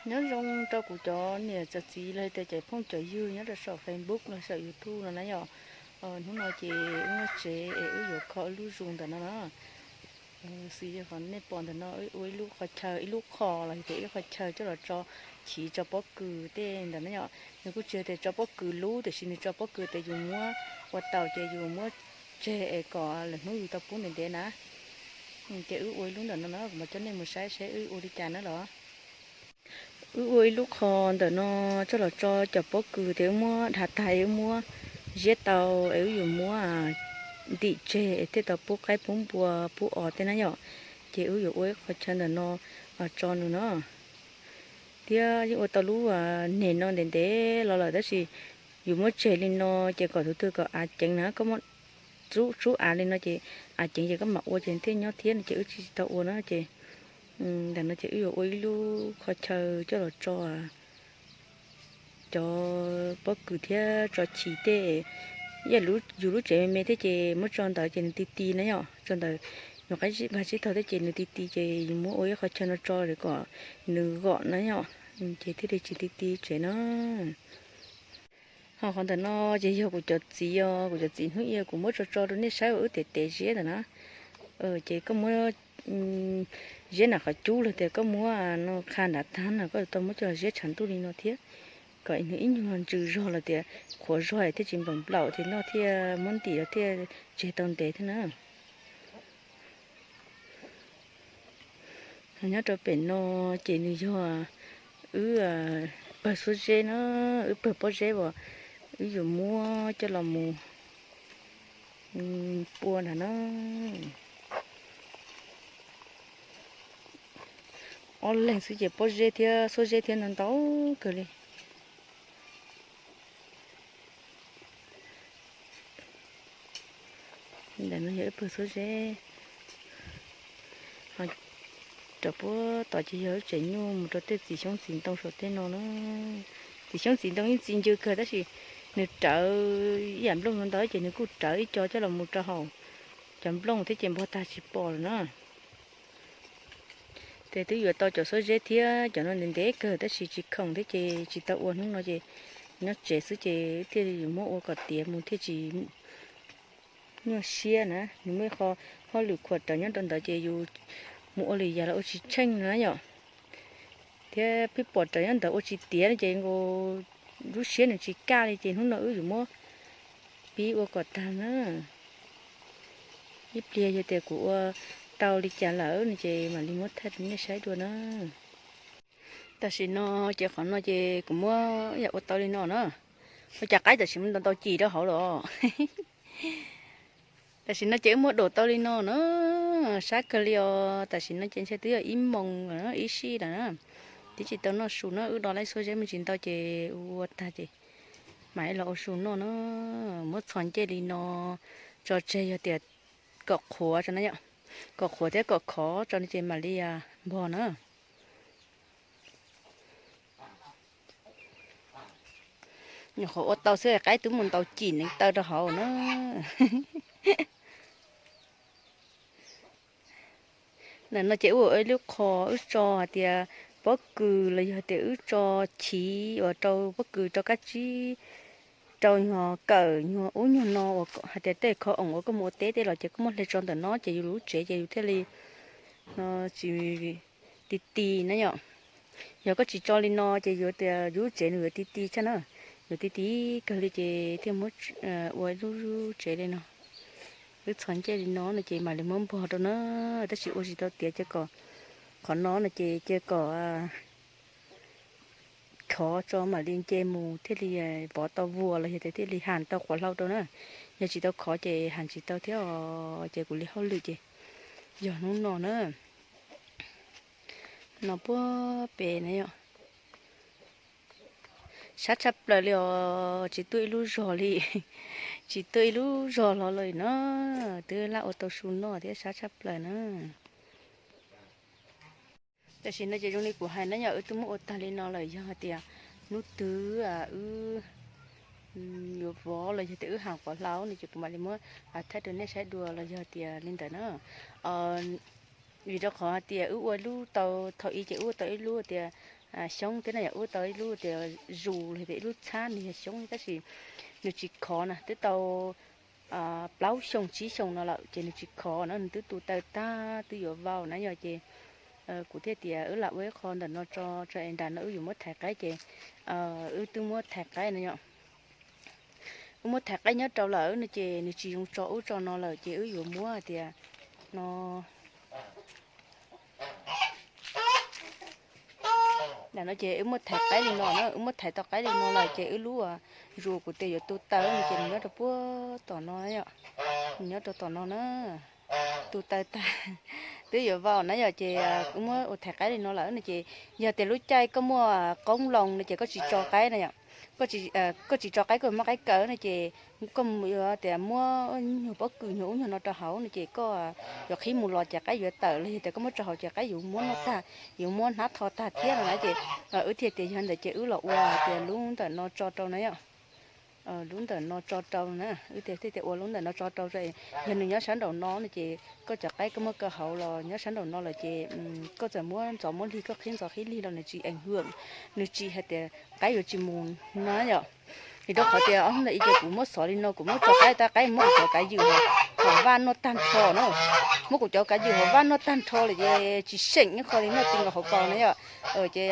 Nyob zoo rau kuv cov niam txiv los tias cov phooj cov ywg nyob rau saum Facebook los saum YouTube no na yom. Hnub no ces wb nyob tsev es wb yuav kho wb lub zoo ntawm no na. Xws li qhov nej pom ntawm no wb ua ib lub qhov chaw, ib lub qho los tias ib qhov chaw coj los tso chiv tso pob kws tej ntawm no yom. Nws kuj tsis yog tias tso pob kws lub, tiam sis nws tso pob kws tias yus muab ua tau ces yus muab tseg es kom lwm hnub yus tau pub ntev ntev na. Ces wb ua ib lub ntawm no na, kuv mam coj nej mus saib seb wb ua li cas na los. Wb ua ib lub qho ntawm no coj los tso cov pob kws, ces wb muab dhav tag es wb muab ziab tau es wb yuav muab ntim tseg es thiaj tau pub qaib pub npua pub os tej na yom. Ces wb yuav ua ib qho chaw ntawm no tso nws no. Thiab yeej ua tau lub neg no ntev ntev los lawm, tab sis yus muab tseg li no ces kom tus twg kom av ceev na, koj muab tsub av li no ces av ceev ces koj mam ua ces thiaj nyob thiab no, ces wb tsis tau ua na. Ces ntawm no ces wb yuav ua ib lub qhov chaw coj los tso cov pob kws thiab tso chiv tej. Yam yus lub tsev me me thiab ces muab tso ntawd ces nws ti ti na yom. Tso ntawd yus qab zib pag zib taug thiab ces nws ti ti, ces yus muab ua ib qhov chaw no tso kom nws gom na yom, ces thiaj li tsis ti ti tsev na. Ho qhov ntawm no ces yog kuv cov txiv os, kuv cov txiv hnub ib kuv muab tso tso rau nej saib uas wb tev tev ziab ntawm na. Ces koj muab ziab nram qhov cub los tias koj muab no qha nrad tag no koj tau muab coj ziab tshav ntuj li no thiab, kom nws ib nyuag ntsws zog los tias qhuav zog thiaj tsis nplaum nplaum thiab noj thiaj muab ntim los thiaj tseg tau ntev thiab na. Nyob rau pem no ces nws yog wb pawg xuab zeb na, wb pawg pob zeb uas wb yuav muab coj los mus pua ntawd na. Ob leeg xwb ces pob zeb thiab xuab zeb thiab ntau ntau kawg li. Ntawm no yog wb pawg xuab zeb. Rau puag tod ces yog lub tsev nyuj mus rau tej txiv xyoob txiv ntoo saum tej no na. Txiv xyoob txiv ntoo yeej txi ncw kawg tab sis nws rawv ib yam nplooj no ntau ces nws kuj rawv ib co coj los mus rau hauv cov nplooj thiab ces npog tag tsis pom lawm na. Ces twb yuav tau cov xuab zeb thiab cov no ntev ntev kawg tab sis tsis khoom thiab ces tsis tau ua, hnub no ces nyob tsev xwb ces thiaj li yuav muab ua kom tiav mus thiaj tsis nyuaj siab na. Nws muaj ib qho hauj lwm khuam rawv nyob rau ntawd ces yus mus ua lwm yam los ua tsis tsheej na yom. Thiab pheej pom rawv nyob ntawd ua tsis tiav no ces nkaus lub siab nws tsis kaj li ces hnub no wb yuav muab pib ua kom tag na. Ib pliag yog tias kuv ua tau li cas lawm no ces mam li muab thaij rau nej saib dua na. Tam sim no ces qhov no ces kuv muab yam ua tau li no na. Ua cas qaib tam sim no ntau ntau cim rau hauv los. Tam sim no ces wb muab dam tau li no na, sab kawg li os. Tam sim no ces ntshe twb yog ib moos lawm na, ib sij lawm na. Twb tsis tau noj su na, wb do laib xuab zeb me ntsis ntau ces ua tag ces mam li los ua su noj na. Muab txhos ncej li no tso tseg yog tias kom qhuav tso na yom, kom qhuav thiab kom khov tso no ces mam li npog na. Nyuam qhuav ua tau xwb qaib twb mus ntaus cim neev taw rau hauv na. Ntawm no ces wb ua ib lub qho wb tso hais tias pob kws los yog tias wb tso chiv uas rau pob kws rau kab tsib, rau nyuag kawm nyuag ub nyuag no uas hais tias tej khov oom uas koj mus ua teb tej los ces koj muab hle tso ntawm no ces yus lub tsev ces yus thiaj li tsis ti ti na yom. Yog koj tsis tso li no ces yuav tias yus lub tsev nws yuav ti ti tshaj na, yuav ti ti kawg li ces thiaj muab ua ib lub tsev li no. Wb txhos ncej li no no ces mam li muab npog rau na, tab sis ua tsis tau tiav ces kom qhov no no ces cia kom khov tso mam li nce mus thiaj li vov tau vuas los yog tias thiaj li has tau quav hlau rau na. Yog tsis tau khov ces has tsis tau thiab os, ces kuv li hauj lwm ces yog hnub no na. No puag pem na yom. Sab tshaj plaws li os, tsis tuaj ib lub zog li, tsis tuaj ib lub zog los li na, twb laj ua tau su noj thiab sab tshaj plaws na. Tam sim no ces zoo li kuv hais na yom, wb twb muab ua tag li no lawm, yog hais tias hnub twg wb yuav vov los yog tias wb has quav hlau no ces kuv mam li muab thaij rau nej saib dua los yog tias li ntawd na. Vim rau qhov hais tias wb ua lub tau thaum ub ces wb ua tau ib lub tias xyoob thiab no yog ua tau ib lub tias zus los tias ib lub txhab nws yog xyoob tab sis nws tsis khov na, twb tau plaub xyoo tsib xyoo no lawm ces nws tsis khov na, nws twb tu taw tag twb yuav vau na yom. Ces kuv thiaj tias wb lam ua ib qho ntawm no tso, tso es nram no wb yuav muab thaiv qaib ces wb twb muab thaiv qaib no yom. Wb muab thaiv qaib nyob rau lawm no ces nws tsis zoo tso ub tso no lawm ces wb yuav muab tias no Ntawm no ces wb muab thaiv qaib li no na, wb muab thaiv tau qaib li no lawm ces wb lub zus kuv tias yuav tu taw no ces nws nyob rau puag tom no yom, nws nyob rau tom no na, tu taw tag twb yuav vau na yom. Ces wb muab ua thaiv qaib li no lawm no ces yog tias lub caij koj muaj qoob loo no ces koj tsis tso qaib na yom, koj tsis tso qaib koj muab qaib kaw no ces koj yuav tias muab nyuag pob kws nyuag ub nyuag no rau hauv no ces koj yuav qhib mus los ces qaib yuav tawm los yog tias koj muab rau hauv ces qaib yuav muab noj tag, yuav muab hnab tho tag thiab no na. Ces wb thiaj tias yog ntawd ces wb los ua tias lub ntawm no tso rau na yom. Lub ntawm no tso rau na, wb thiaj tias ua lub ntawm no tso rau, yog nws nyob sab nraum no no ces koj cov qaib koj muab kaw hauv los nyob sab nraum no lawm ces koj txawm muab ntxov muab lig koj qhib ntxov qhib lig los nws tsis ees hwm, nws tsis hais tias qaib yuav tsis mus na yom. Vim rau qhov tias ob hnub ntawd ib ces kuv muab xov li no kuv muab tso qaib tab qaib muab kuv cov kav ywm hauv vaj noj tag nrho na, muab kuv cov kav ywm hauv vaj noj tag nrho lawm ces tsis seem ib qho li noj ti nkaus hauv paus na yom. Ces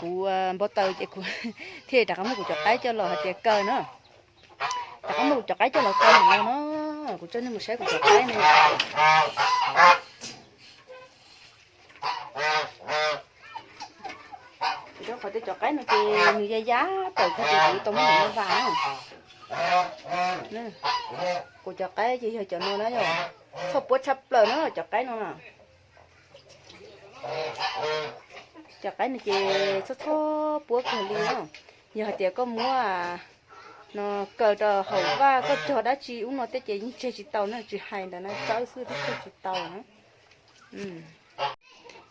kuv npau taws ces kuv thiaj rov qab muab kuv cov qaib coj los hais tias kaw na, rov qab muab kuv cov qaib coj los kaw no na, kuv coj nej mus saib kuv cov qaib na. Rau qhov tias cov qaib no ces nws ya ya tawm tag ces kuv tau muab ntawm no vas na. Kuv cov qaib ces yog cov no na yom, txhoj puab tshaj plaws na cov qaib no na. Cov qaib no ces txhob txhob puab kawg li na. Yog hais tias koj muab no kaw rau hauv vaj koj cog dab tsi ub no tej ces yeej tseg tsis tau na, tsis hais ntawd na, tsawb xwb twb tseg tsis tau na.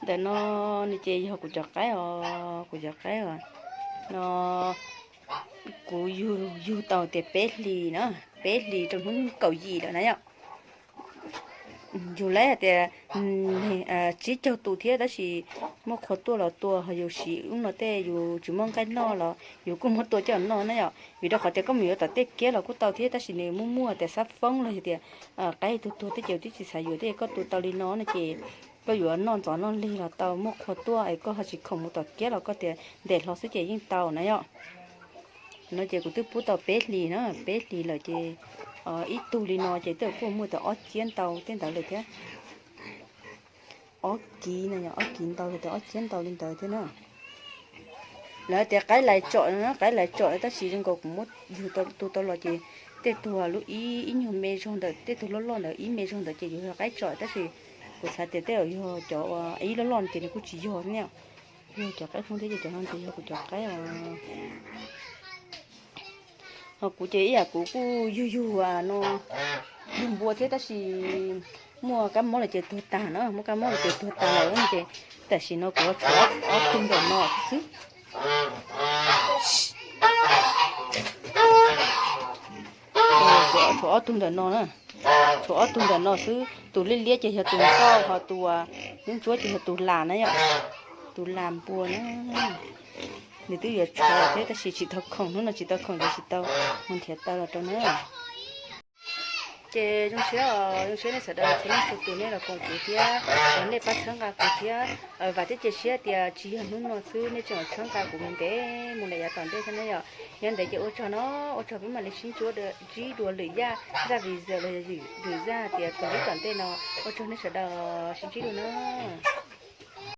Ntawm no nws ces yog kuv cov qaib os, kuv cov qaib os. No kuv yug yug tau tias peb hlis na, peb hlis rau hnub kaum yim lawm na yom. Yus laib hais tias tsib caug tus thiab tab sis muaj qhua tuaj los tua ho yus siv ub no tej yus tsis muaj nqaij noj los yus kuj muab tua coj noj na yom. Vim rau qhov tias koj mus yuav tom tej kiab los kuj tau thiab tab sis nws muaj muaj tias xab foob los yog tias qaib tug tuag tej ces twb tsis xav yuav tej, koj tua tau li no no ces koj yuav noj ntxov noj lig los tau, muaj qhua tuaj es koj ho tsis khoom mus tom kiab los koj tias ntes hlo xwb ces yeej tau na yom. No ces kuv twb pub tau peb hlis na, peb hlis lawm ces ib tug li no ces twb kuj muaj tau ob ciab ntau tej ntawd lawm thiab. Ob kiv no yog ob kiv ntau los tau ob ciab ntau li ntawd thiab na. Lawv tias qaib lais tsom no, qaib lais tsom tab sis zoo nkaus kuv muab yug tu tau los ces tej tug lub ib ib nyuag me zog ntawm tej tug loj loj ntawd ib me zog ntawd ces yus yog qaib tsom tab sis kuv xav tias tej zaum yog cov ib loj loj ces nws kuj tsis yog ne. Yog cov qaib Hmoob thiab ces cov no ces yog kuv cov qaib os. Ho kuv ces ib yam kuv kuj yug yug no, yug npua thiab tab sis muaj kab mob los ces tuag tag na, muaj kab mob los ces tuag tag lawm ces tam sim no kuv tshuav ob tug ntawm no xwb. Tshuav ob tug ntawm no na, tshuav ob tug ntawm no xwb, tus liab liab ces yog tus nkauj ho tus ntsuab ntsuab ces yog tus las na yom, tus las npua na. Nws twb yuav tshuav thiab tab sis tsis tau khoom, hnub no tsis tau khoom ces tsis tau mus nrhiav taw los rau na. Ces zoo siab, zoo siab nej sawv daws txhua leej txhua tus nej los koom kuv thiab, nej pab txhawb nqa kuv thiab. Vam thiab cia siab tias tsis yog hnub no xwb nej tseem txhawb nqa kuv mus ntev mus lawm yav tom ntej thiab na yom. Yog ntev ces ua tsaug no, ua tsaug peb mam li sib ntsib dua lwm yaj, zaj video los yog lwm zaj tias koom ib tom ntej no. Ua tsaug nej sawv daws, sib ntsib dua na.